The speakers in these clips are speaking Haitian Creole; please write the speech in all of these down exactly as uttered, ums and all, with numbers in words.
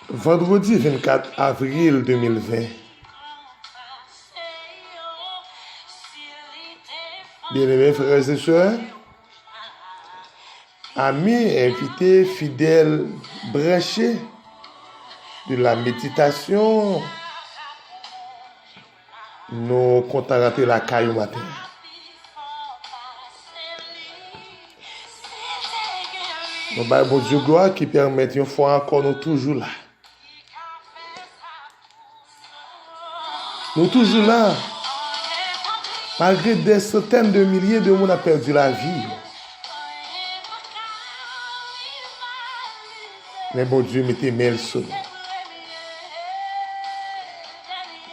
Vandredi vennkat avril de mil ven. Byeneme frè e sè, ami, envite, fidèl branche de la meditasyon, nou kontan rantre lakay ou maten an. Nou bay Bondye glwa ki pèmèt yon fwa ankò nou toujou la. Nou toujou la, malgre dè santèn de milye de moun ap pèdi lavi yo. Men Bondye mete men l sou nou.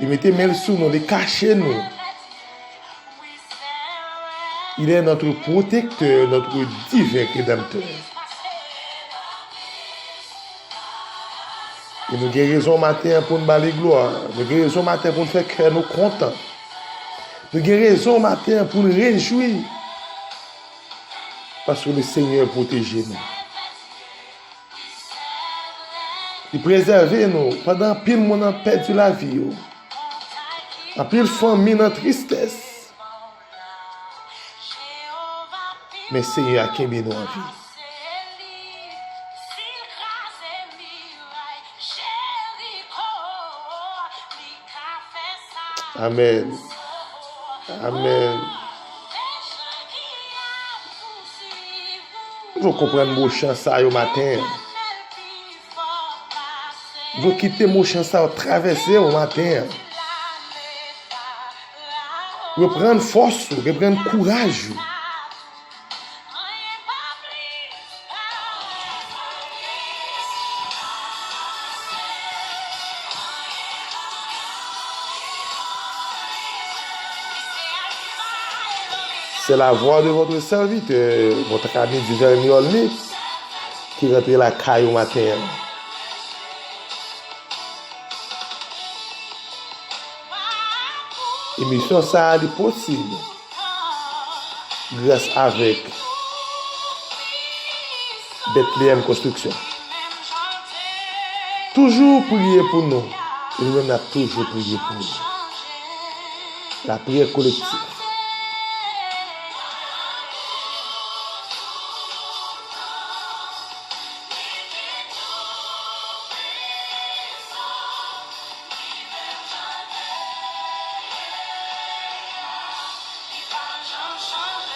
Li mete men l sou nou, li kache nou. Il est notre protecteur, notre divin rédempteur. E nou gen rezon maten an pou n ba li glwa. Nou gen rezon maten pou n fè kè nou kontan. Nou gen rezon maten an pou n rejwi. Paske le Senyè pwoteje nou. Li prezève nou pandan anpil moun ap pèdi lavi yo. Anpil fanmi nan tristès. Men Senyè a kenbe nou an vi. Amèn. Amèn. Ou konprann mo chan sa yo maten an. Yo kite mo chan sa yo travèse w maten an. Reprann fòs ou, reprann kouraj ou. C'est la voix de votre serviteur, votre ami Duverniol Nix, ki rantre lakay ou maten an. Emisyon sa a li posib gras avèk Bethlehem Construction. Toujou priye pou nou. E nou menm n ap toujou priye pou nou. Lapriyè kolektif.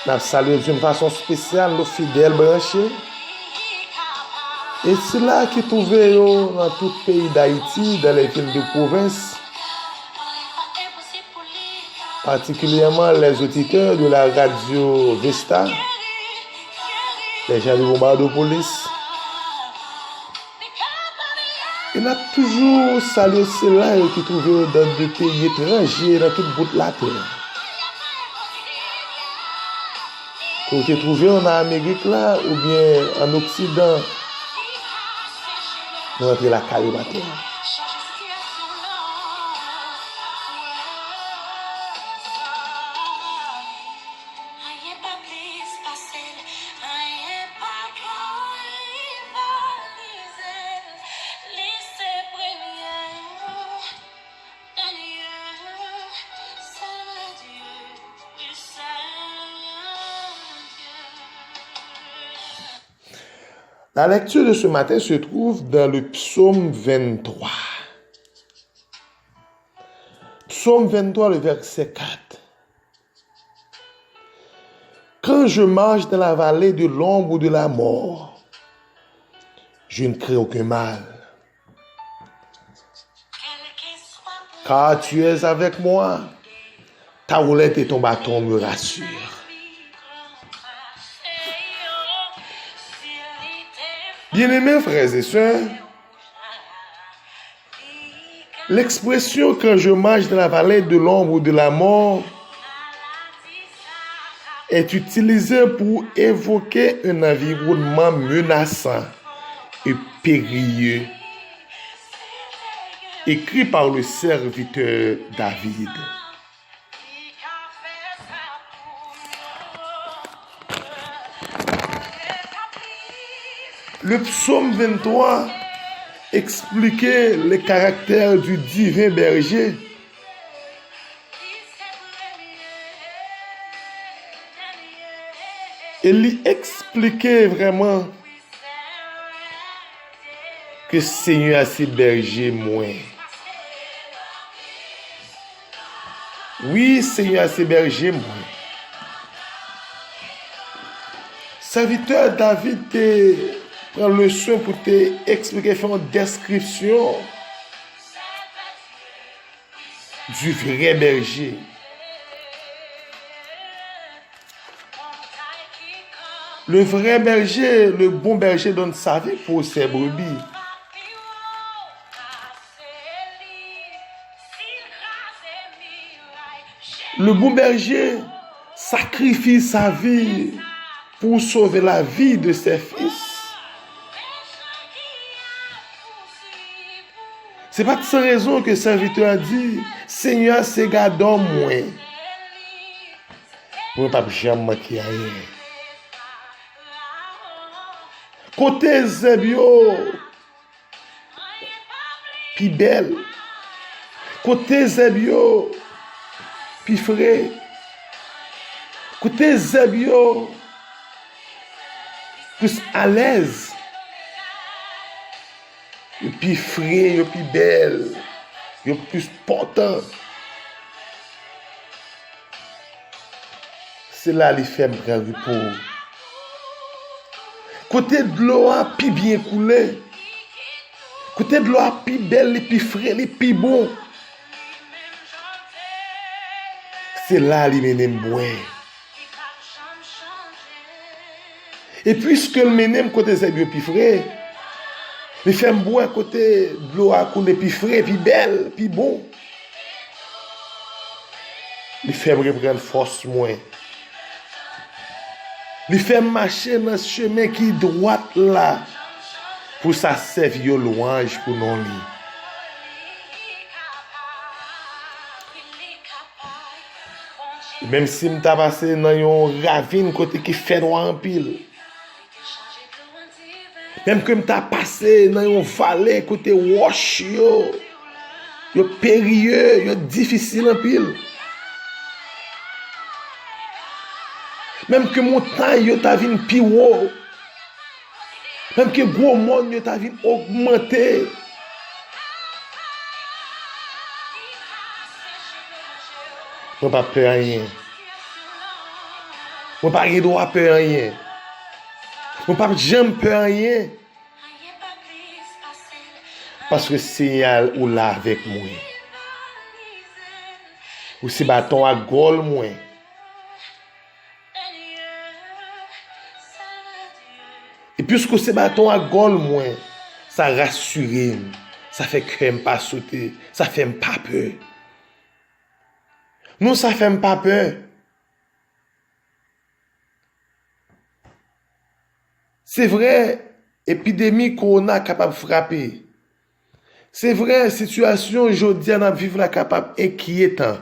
N ap salye d'une façon spéciale nos fidèles branchés et sila ki twouve yo nan tout peyi Dayiti, dans les villes de province, particulièrement les auditeurs de la radio Vesta, les gens de Bombardopolis. E n ap toujou salye sila yo ki twouve yo nan de peyi etranje, nan tout bout latè. Ke w te twouve w nan Amerik la oubyen ann Oksidan, nou rantre lakay ou maten an. Anyen pa plis pase l, anyen pa ka rivalize l. Li se premye, dènye, sèl Dye, wi, sèl Dye. La lecture de ce matin se trouve dans le psaume vingt-trois. Psaume vingt-trois, le verset quatre. Quand je marche dans la vallée de l'ombre de la mort, je ne crains aucun mal. Car tu es avec moi. Ta houlette et ton bâton me rassurent. Byeneme frè e sè, l'expression quand je marche dans la vallée de l'ombre de la mort est utilisée pour évoquer un environnement menaçant et périlleux, écrit par le serviteur David. Le psaume vingt-trois expliquer le caractère du divin berger. E li eksplike vrèman ke Senyè a se bèje mwen. Wi, Senyè a se bèje mwen. Sèvitè David te pran leson pou te eksplike, fè yon deskripsyon du vrai berger. Le vrai berger, le bon berger donne sa vie pour ses brebis. Le bon berger sacrifie sa vie pour sauver la vie de ses fils. Se pa t san rezon ke sèvitè a di, Senyè a se gadò mwen. Mwen p ap janm manke anyen. Kote zèb yo pi bèl? Kote zèb yo pi fre? Kote zèb yo plis alèz? Yo pi fre, yo pi bèl, yo plis pòtan. Se la li fè m pran repo. Kote dlo a pi byen koule, kote dlo a pi bèl, li pi fre, li pi bon, se la li mennen m bwè. E piske l mennen m kote zèb yo pi fre, li fè m bwè kote dlo a koule pi fre, pi bèl, pi bon. Li fè m reprann fòs mwen. Li fè m mache nan chemen ki dwat la pou sa sèvi yon lwanj pou non li. Menm si m ta pase nan yon ravin kote ki fè nwa anpil, menm ke m ta pase nan yon vale kote wòch yo, yo perye, yo difisil anpil, menm ke montay yo ta vin pi wo, menm ke gwo mòn yo ta vin ogmante, mwen p ap pè anyen. Mwen pa gen dwa pè anyen. Mwen p ap janm pè anyen. Paske Senyè a, ou la avèk mwen. Ou se baton ak gòl mwen. E piske w se baton ak gòl mwen, sa rasire m, sa fè kè m pa sote, sa fè m pa pè. Non, sa fè m pa pè. Se vre, epidemi kowona kapab frape. Se vre, sitiyasyon jodi a n ap viv la kapab enkyetan.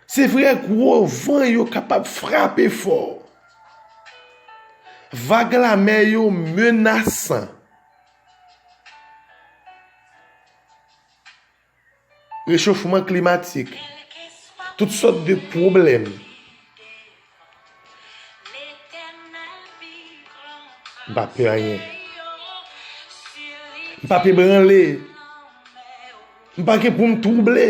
Se vre, gwo van yo kapab frape fò. Vag lamè yo menasan. Rechofman klimatik, tout sòt de pwoblèm. M pa pè anyen. M p ap ebranle. M pa gen pou m twouble.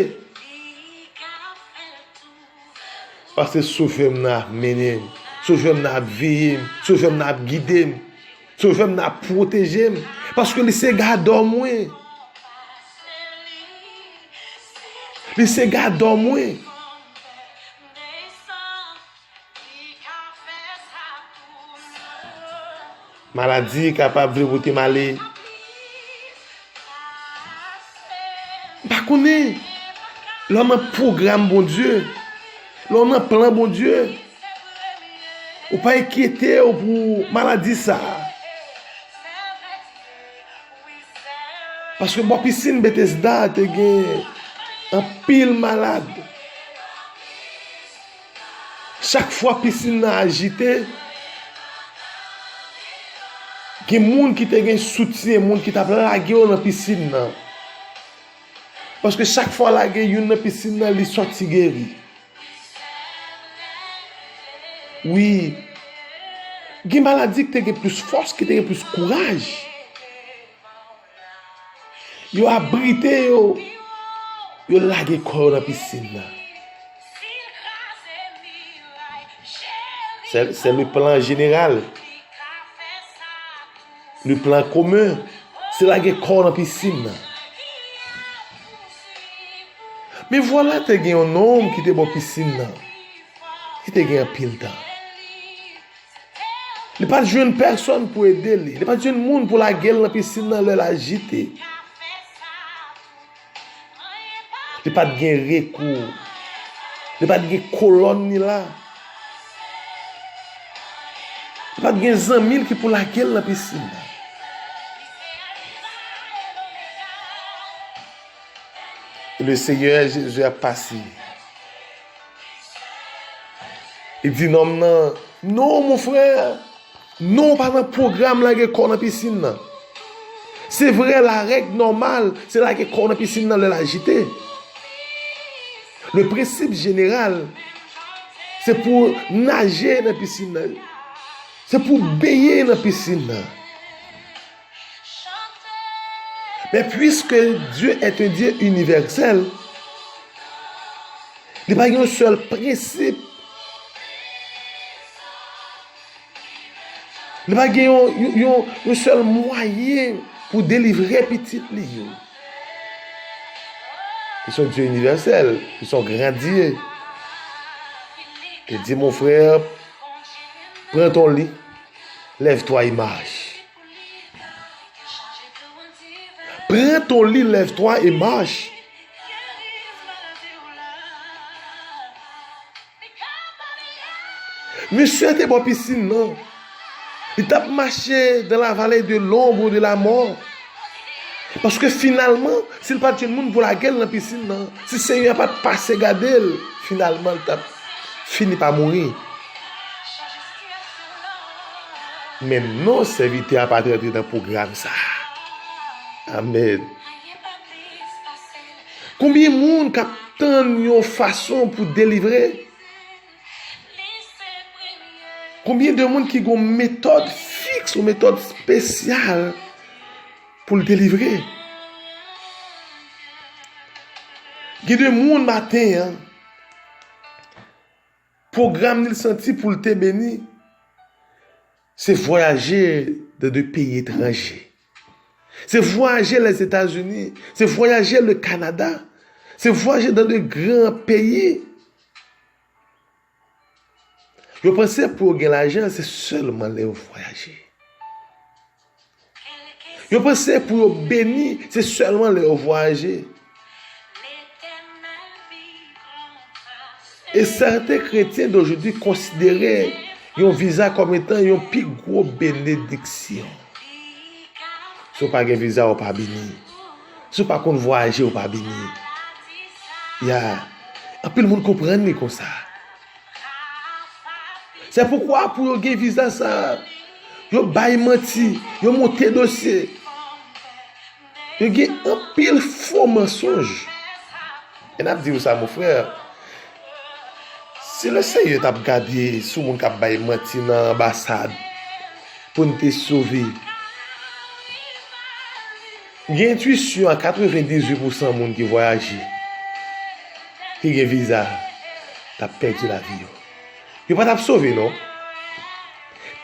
Paske Sovè m nan ap mennen m. Sovè m nan ap veye m. Sovè m nan ap gide m. Sovè m nan ap pwoteje m. Paske li se gadò mwen. Li se gadò mwen. Maladi kapab vle pote m ale. M pa konnen. Lè w nan pwogram Bondye, lè w nan plan Bondye, ou pa enkyete w pou maladi sa a. Paske bò pisin Betesda te gen anpil malad. Chak fwa pisin nan ajite, Gen moun ki te gen soutyen, moun ki t ap lage yo nan pisin nan. Paske chak fwa w lage youn nan pisin nan, li sòti geri. Wi. Gen maladi ki te gen plis fòs, ki te gen plis kouraj. Yo abrite yo, yo lage kò yo nan pisin nan. Se, se le plan jeneral. Le plan komen, se lage kò w nan pisin nan. Men vwala te gen yon nonm ki te bò pisin nan, ki te gen anpil tan. Li pa t jwenn pèsonn pou ede li. Li pa t jwenn moun pou lage l nan pisin nan lè l ajite. Li pa t gen rekou. Li pa t gen kolòn li la. Li pa t gen zanmi l ki pou lage l nan pisin nan. E le Senyè Jezi ap pase. Li di nonm nan, "Non, mon frè, non, w pa nan pwogram lage kò w nan pisin nan. Se vre, larèg nòmal, se lage kò w nan pisin nan lè l ajite. Le prensip jeneral, se pou naje nan pisin nan. Se pou benyen nan pisin nan." Men puiske Dieu est un Dieu universel, li pa gen yon sèl prensip. Li pa gen yon, yon, yon, yon sèl mwayen pou delivre pitit li yo. Li se yon Dye inivèsèl, li se yon gran Dye. Li di, "Mon frè, pran ton lit, lève-toi et marche." Pran ton lit, lève-toi et marche. Misye te bò pisin nan. Li t ap mache dans la vallée de l'ombre de la mort. Paske finalman, si l pa t jwenn moun pou lage l nan pisin nan, si Senyè a pa t pase gade l, finalman, l t ap fini pa mouri. Men non, sèvitè a pa t rantre nan pwogram sa a. Amèn. Konbyen moun k ap tann yon fason pou delivre? Konbyen de moun ki gon metòd fiks, yon metòd espesyal pou l delivre? Gen de moun maten an, pwogram li l santi pou l te beni, se vwayaje dans de peyi etranje. Se vwayaje Lèzetazini, se vwayaje le Kanada, se vwayaje dans de gran peyi. Yo panse pou yo gen lajan, se sèlman lè yo vwayaje. Yo panse pou yo beni, se sèlman lè yo vwayaje. E sèten kretyen de jodi konsidere yon viza kòm etan yon pi gwo benediksyon. Si w pa gen viza, w pa beni. Si w pa konn vwayaje, w pa beni. Ya, anpil moun konprann li konsa. Se poukwa pou yo gen viza sa, yo bay manti, yo monte dosye. Yo gen anpil fo mansonj. E n ap di w sa, mon frè, si Lesenyè t ap gade sou moun k ap bay manti nan anbasad pou n te sove, gen entwisyon a katrevendizuit pousan moun ki vwayaje, ki gen viza, t ap pèdi lavi yo. Yo pa t ap sove, non.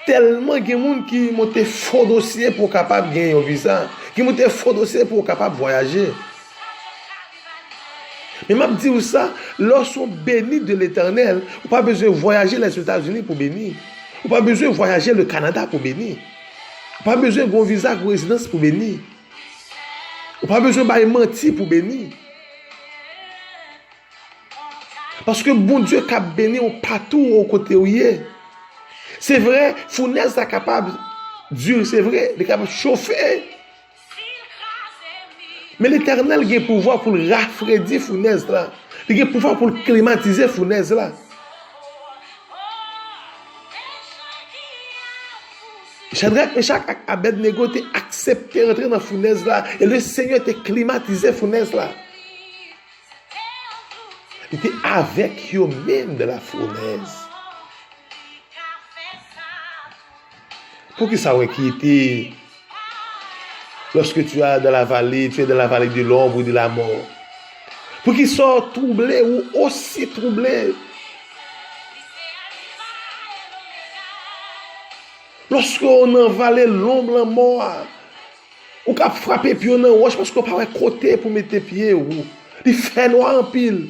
Tèlman gen moun ki monte fo dosye pou w kapab gen yon viza, ki monte fo dosye pou w kapab vwayaje. Men m ap di w sa, lè w se yon beni de Letènèl, ou pa bezwen vwayaje Lèzetazini pou beni. Ou pa bezwen vwayaje le Kanada pou beni. Ou pa bezwen gen yon viza gwo rezidans pou beni. Ou pa bezwen bay manti pou beni. Paske Bondye ka beni w patou ou kote w ye. Se vre, founèz la kapab di, se vre, li kapab chofe. Men Letènèl gen pouvwa pou l rafredi founèz la. Li gen pouvwa pou l klimatize founèz la. Chadrak, Mechak ak Abèdnego te aksepte rantre nan founèz la, e Lesenyè te klimatize founèz la. Li te avèk yo menm dans la fournaise. Poukisa w enkyete lorsque tu es dans la vallée, tu es dans la vallée de l'ombre de la mort? Poukisa w twouble ou osi twouble? Lòske w nan vale lonb lanmò a, ou ka ap frape pye w nan wòch paske w pa wè kote pou mete pye w. Li fè nwa anpil.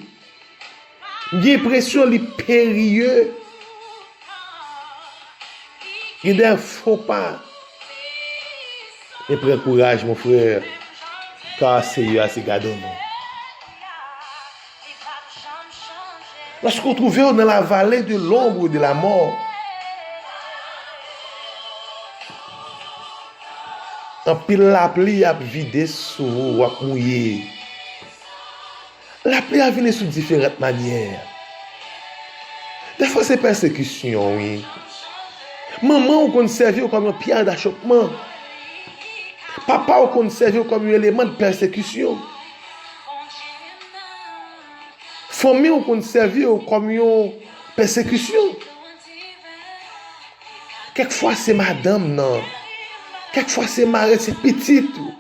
M gen enpresyon li perye. Gen de fo pa. Men pran kouraj, mon frè, ka Seyè a se gadon nou. Lòske w twouve w nan la vallée de l'ombre de la mort, anpil lapli ap vide sou ou, w ap mouye. Lapli a vini sou diferan manyè. Dèfwa se pèsekisyon, wi. Manman w konn sèvi w kòm yon pyè dachopman. Papa w konn sèvi w kòm yon eleman de pèsekisyon. Fanmi w konn sèvi w kòm yon pèsekisyon. Kèk fwa se madanm nan. Kèk fwa se mari, se pitit ou.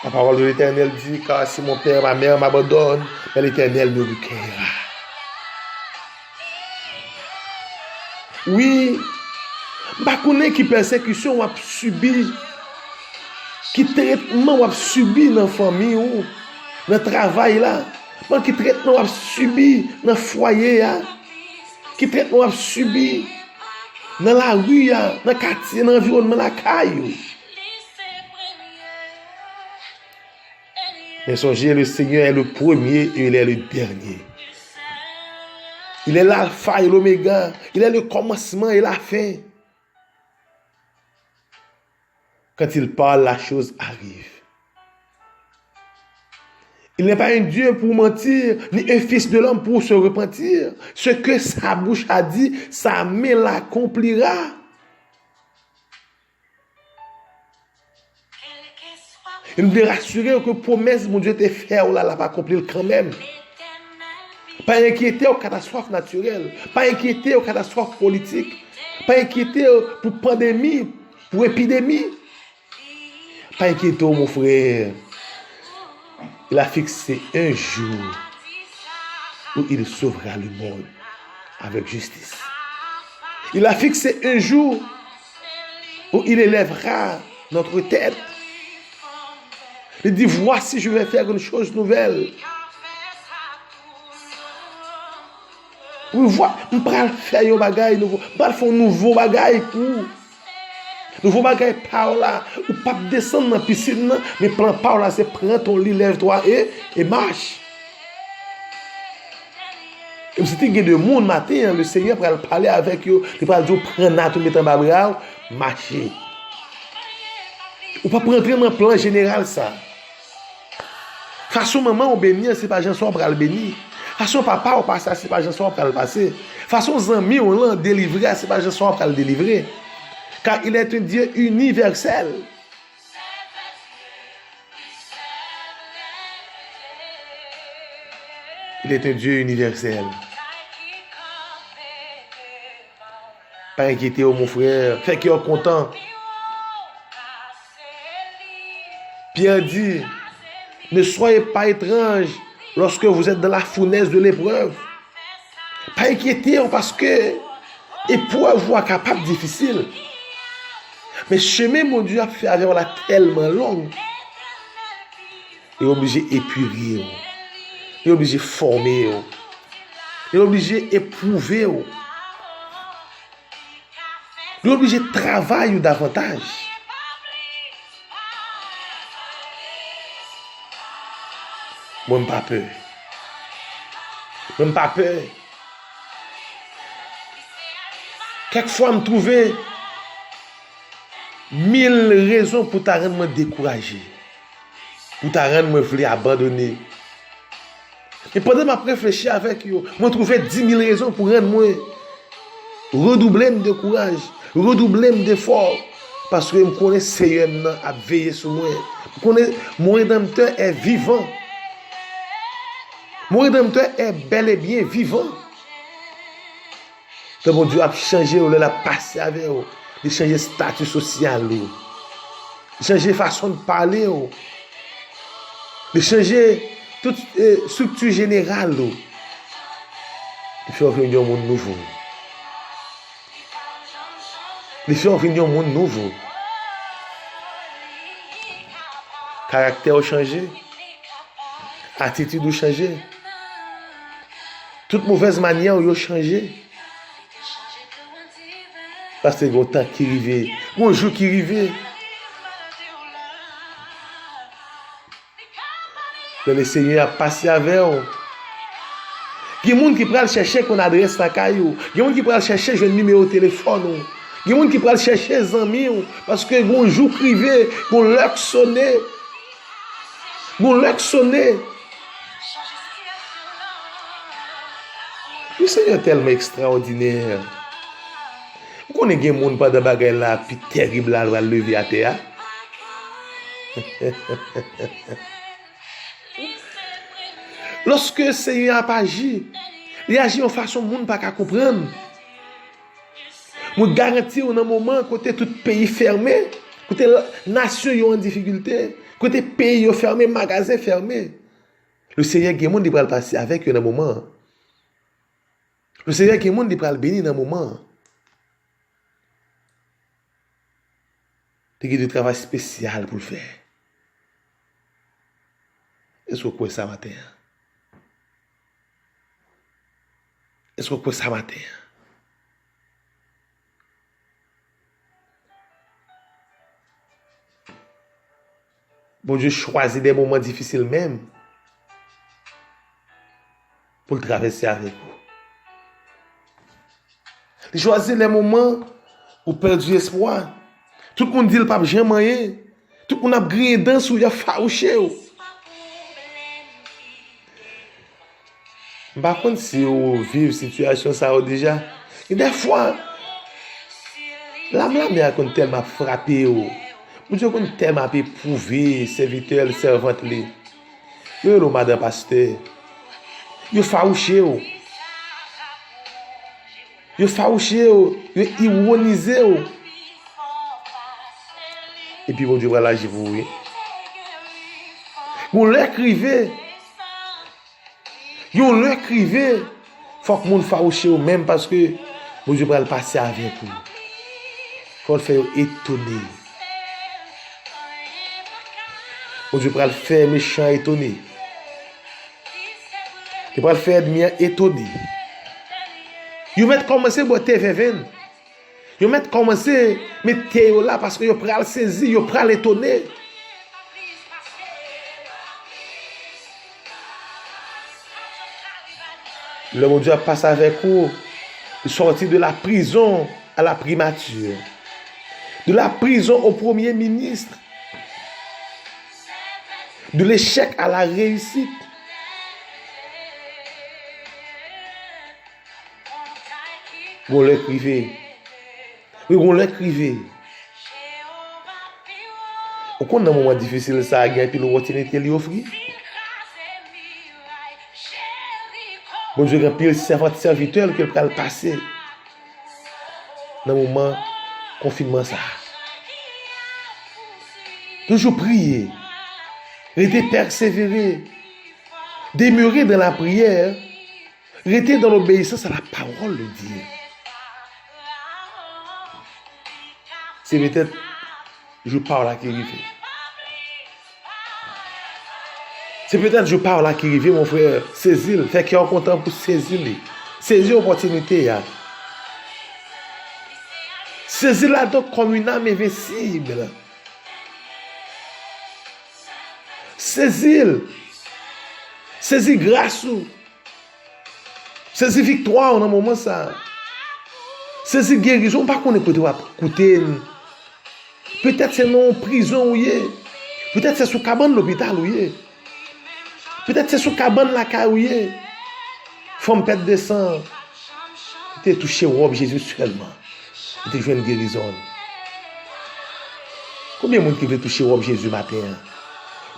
La parole de l'Éternel dit, car si mon père, ma mère m'abandonne, mais l'Éternel me recueillera. Wi, m pa konnen ki pèsekisyon w ap sibi, ki tretman w ap sibi nan fanmi w, nan travay la, men ki tretman w ap sibi nan fwaye a, ki tretman w ap sibi nan lari a, nan katye, nan anviwònman lakay ou. Men sonje, le Seigneur est le premier et il est le dernier. Il est l'alpha et l'oméga. Il est le commencement et la fin. Quand il parle, la chose arrive. Il n'est pas un Dieu pour mentir, ni un fils de l'homme pour se repentir. Ce que sa bouche a dit, sa main l'accomplira. E m vle rasire w ke pwomès Bondye te fè w la, l ap akonpli l kanmenm. Pa enkyete w katastwòf natirèl, pa enkyete w katastwòf politik, pa enkyete w pou pandemi, pou epidemi. Pa enkyete w, mon frè. Il a fixé un jour où il sauvera le monde avec justice. Il a fixé un jour où il élèvera notre tête. Li di, voici, je vais faire une chose nouvelle. Wi, vwa, m pral fè yon bagay nouvo. M pral fè yon nouvo bagay pou ou. Nouvo bagay pa w la. Ou p ap desann nan pisin nan, men plan pa w la se pran ton lit, lève-toi et, et marche. E m santi gen de moun maten an, le Seigneur pral pale avèk yo, li pral di w pran nat ou met anba bra w, mache. Ou p ap rantre nan plan jeneral sa. Fason manman w beni an, se pa jan sa w pral beni. Fason papa w pase a, se pa jan sa w pral pase. Fason zanmi w lan delivre a, se pa jan sa w pral delivre. Car il est un Dieu universel. Il est un Dieu universel. Pa enkyete w, mon frè. Fè kè w kontan. Pyè di, ne soyez pas étrange lorsque vous êtes dans la fournaise de l'épreuve. Pa enkyete w paske eprèv ou a kapab difisil. Men chemen Bondye ap fè avè w la tèlman long. Li oblije epire w. Li oblije fòme w. Li oblije epwouve w. Li oblije travay ou davantaj. Mwen m pa pè. Mwen m pa pè. Kèk fwa m twouve mil rezon pou ta rann mwen dekouraje, pou ta rann mwen vle abandone. Men pandan m ap reflechi avèk yo, mwen twouve dimil rezon pou rann mwen Redouble m de kouraj, redouble m defò, paske m konnen Seyè m nan ap veye sou mwen. M konnen mon Redanmtè è vivan. Mon Redanmtè è bèl e byen vivan. Tan Bondye ap chanje w, lè l ap pase avè w, li chanje estati sosyal ou. Li chanje fason de pale w. Li chanje tout eh, estrikti jeneral ou. Li fè w vin yon moun nouvo. Li fè w vin yon moun nouvo. Karaktè w chanje. Atitid ou chanje. Tout movèz manyè w yo chanje. Paske gon tan ki rive, gon jou ki rive. Lè Lesenyè ap pase avè w. Gen moun ki pral chèche konn adrès lakay ou. Gen moun ki pral chèche jwenn nimewo telefòn ou. Gen moun ki pral chèche zanmi w. Paske gon jou k rive, gon lè k sone. Gon lè k sone. Lesenyè tèlman ekstraòdinè. Ou konnen gen moun pandan bagay la pi tèrib la l pral leve atè a? Lòske Senyè a ap aji, li aji yon fason moun pa ka konprann. Mwen garanti w nan moman kote tout peyi fèmen, kote nasyon yo an difikilte, kote peyi yo fèmen, magazen fèmen. Lesenyè gen moun li pral pase avèk yo nan moman an. Lesenyè gen moun li pral beni nan moman an. Li gen de travay espesyal pou l fè. Èske w kwè sa maten an? Èske w kwè sa maten an? Bondye chwazi de moman difisil menm pou l travèse avèk ou. Li chwazi lè moman ou pèdi espwa. Tout moun di l p ap janm anyen. Tout moun ap griyen dan sou, y ap fawouche w. M pa konn si ou viv sitiyasyon sa yo deja. Gen dèfwa, lam lanmè a konn tèlman ap frape w. Bondye konn tèlman ap epwouve sèvitè l, sèvant li. Yo rele w madan pastè. Yo fawouche w. Yo fawouche w. Yo iwonize w. Epi Bondye pral aji pou ou, wi. Gon lè k rive. Yon lè k rive, fòk moun fawouche w menm paske Bondye pral pase avèk ou. Fò l fè yo etone. Bondye pral fè mechan etone. Li pral fè ènmi an etone. Yo mèt kòmanse bwè te vèvenn. Yo mèt kòmanse mete yo la paske yo pral sezi, yo pral etone. Lè Bondye ap pase avèk ou, li sòti de la prison à la primature, de la prison au premier ministre, de l'échec à la réussite. Gon lè k rive. Wi, gon lè k rive. Ou konn nan moman difisil sa a, gen anpil opòtinite li ofri. Bondye gen anpil sèvant, sèvitè l ke l pral pase nan moman konfinman sa a. Toujou priye. Rete pèsevere. Demeurer dans la prière. Rete dans l'obéissance à la parole de Dieu. Se petèt jou pa w la ki rive. Se petèt jou pa w la ki rive, mon frè. Sezi l. Fè kè w kontan pou sezi li. Sezi opòtinite a. Sezi l adan kòm une âme invincible. Sezi l. Sezi gras ou. Sezi viktwa w nan moman sa a. Sezi gerizon, m pa konnen kote w ap koute m. Petèt se nan yon prizon ou ye. Petèt se sou kabann lopital ou ye. Petèt se sou kabann lakay ou ye. Fanm pèt de san. te touche wòb Jezi sèlman, li te jwenn gerizon l. Konbyen moun ki vle touche wòb Jezi maten an?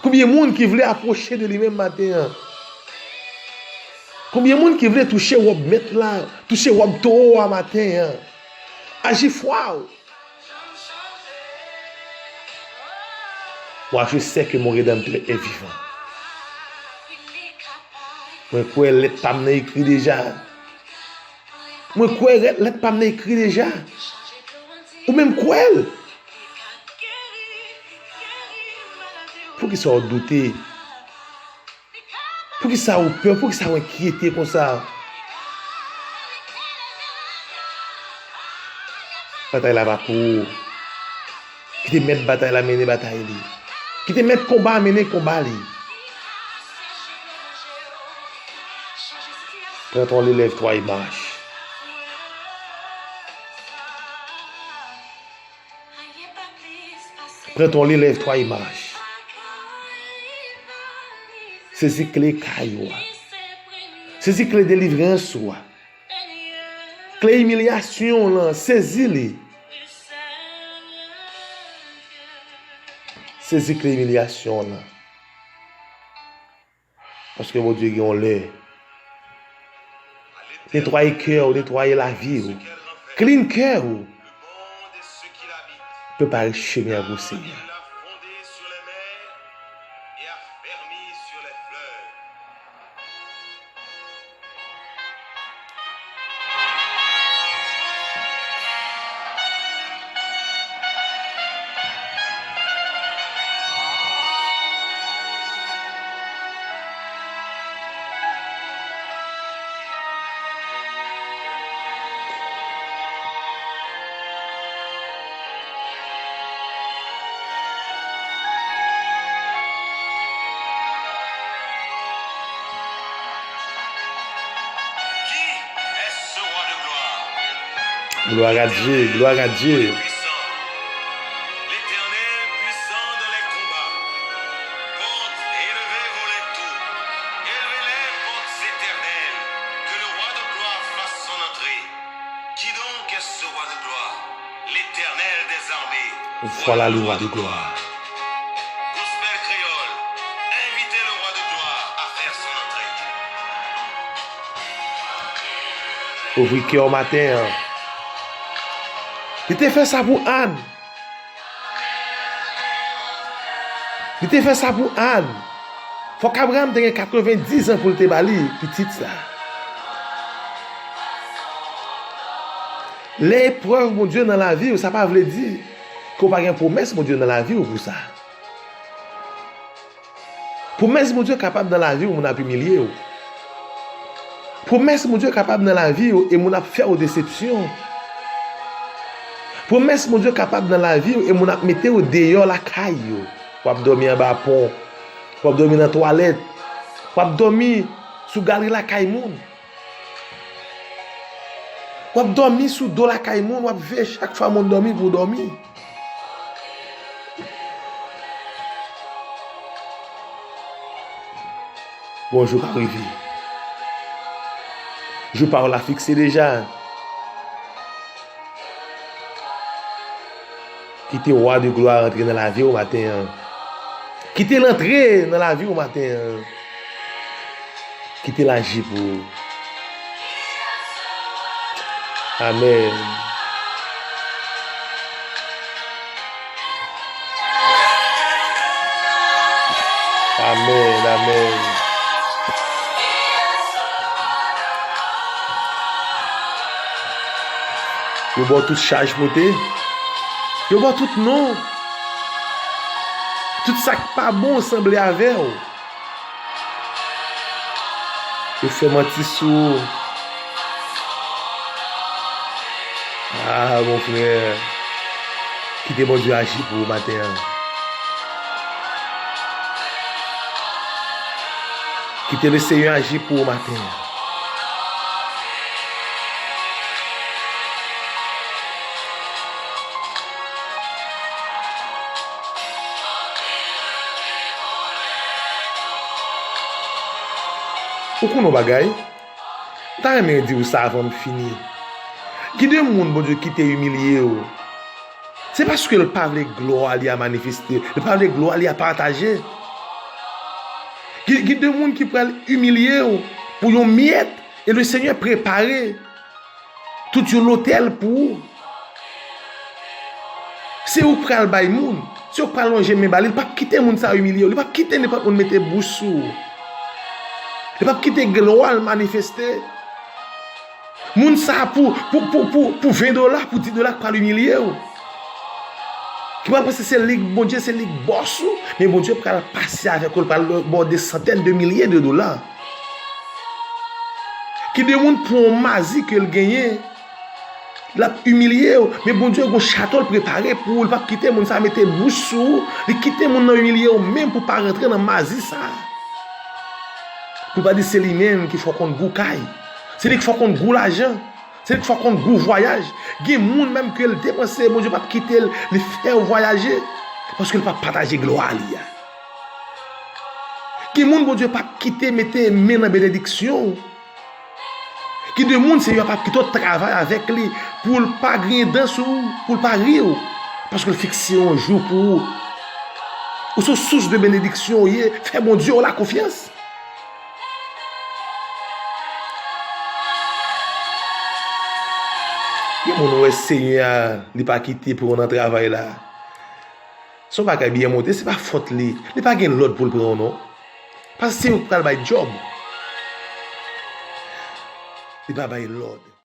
Konbyen moun ki vle apwoche de li menm maten an? Konbyen moun ki vle touche wòb Mèt la, touche wòb Towo a maten an? Aji fwa w. Moi, je sais que mon Rédempteur est vivant. Mwen kwè lèt pa m nan ekri deja. Mwen kwè lèt pa m nan ekri deja. Ou menm kwè l. Poukisa w doute? Poukisa ou pè? Poukisa ou enkyete konsa? Batay la pa pou ou. Kite mèt batay la mennen batay li. Kite mèt konba a mennen konba li. Pran ton lelèv twa e mach. Pran ton lelèv twa e mach. Sezi kle kay ou a. Sezi kle delivrans ou a. Kle imilyasyon w lan, sezi li. Sezi kle imilyasyon w lan. Paske Bondye gen yon lè. Netwaye kè w, netwaye lavi w. Clean kè w. Prepare chemen an pou Senyè. Gloire à Dieu, gloire à Dieu. L'Éternel puissant dans les combats. Portes, élevez vos linteaux. Élevez-les, portes éternelles. Que le roi de gloire fasse son entrée. Qui donc est ce roi de gloire? L'Éternel des armées. Voilà le roi de gloire. Gospel Kreyòl, invitez le roi de gloire à faire son entrée. Ouvri kè w maten an. Li te fè sa pou Ann. Li te fè sa pou Ann. Fòk Abraram te gen katrevendiz an pou l te ba li pitit sa. Lè eprèv Bondye nan lavi w, sa pa vle di ke w pa gen pwomès Bondye nan lavi w pou sa. Pwomès Bondye kapab nan lavi w, moun ap imilye w. Pwomès Bondye kapab nan lavi w e moun ap fè w desepsyon. Pwomès Bondye kapab nan lavi w e moun ap mete w deyò lakay yo. W ap dòmi anba pon. W ap dòmi nan twalèt. W ap dòmi sou galri lakay moun. W ap dòmi sou do lakay moun, w ap veye chak fwa moun dòmi pou w dòmi. Bon jou ka rive. Jou pa w la fikse deja. Kite Wa de Glwa antre nan lavi w maten an. Kite l antre nan lavi w maten an. Kite l aji pou ou. Amèn. Amèn, amèn. Yo ba w tout chaj pote. Yo ba w tout non. Tout sa k pa bon sanble avè w. Yo fè manti sou ou. Ah, mon frè. Kite Bondye aji pou ou maten an. Kite Lesenyè aji pou ou maten an. Ou konn yon bagay? M ta renmen di w sa avan m fini. Ki de moun Bondye kite imilye w? Se paske l pa vle glwa li a manifeste, li pa vle glwa li a pataje. Ki, ki de moun ki pral imilye w pou yon myèt, e le Senyè prepare tout yon lotèl pou ou. Se ou k pral bay moun, se ou k pral lonje men ba li, li p ap kite moun sa a imilye w, li p ap kite nenpòt moun mete bouch sou ou. Li p ap kite glwa l manifeste. Moun sa a pou, pou, pou, pou, pou ven dola, pou dis dola k pral imilye w. Ki pral panse se li k Bondye, se li k bòs ou, men Bondye pral pase avèk ou, l pral ba w de santèn de milye de dola. Ki de moun pou yon mazi ke l genyen, l ap imilye w, men Bondye gen yon chato l prepare pou ou, li p ap kite moun sa a mete bouch sou ou, li kite moun nan imilye w menm pou w pa rantre nan mazi sa a. Pou pa di se li menm ki fè w konn gou kay. Se li ki fè w konn gou lajan. Se li ki fè w konn gou vwayaj. Gen moun menm ke l depanse, Bondye p ap kite l, li fè w vwayaje. Paske l p ap pataje glwa li a. Gen moun Bondye p ap kite mete men nan benediksyon w. Gen de moun Senyè a p ap kite w travay avèk li pou l pa griyen dan sou ou, pou l pa ri w. Paske l fikse yon jou pou ou. Ou se yon sous de benediksyon ou ye. Fè Bondye w la konfyans. Gen moun ou wè Senyè a, li pa kite pran w nan travay la. Se yon bagay byen monte, se pa fòt li. Li pa gen lòd pou l pran w non. Paske se yo k pral bay djòb. Li pa bay lòd.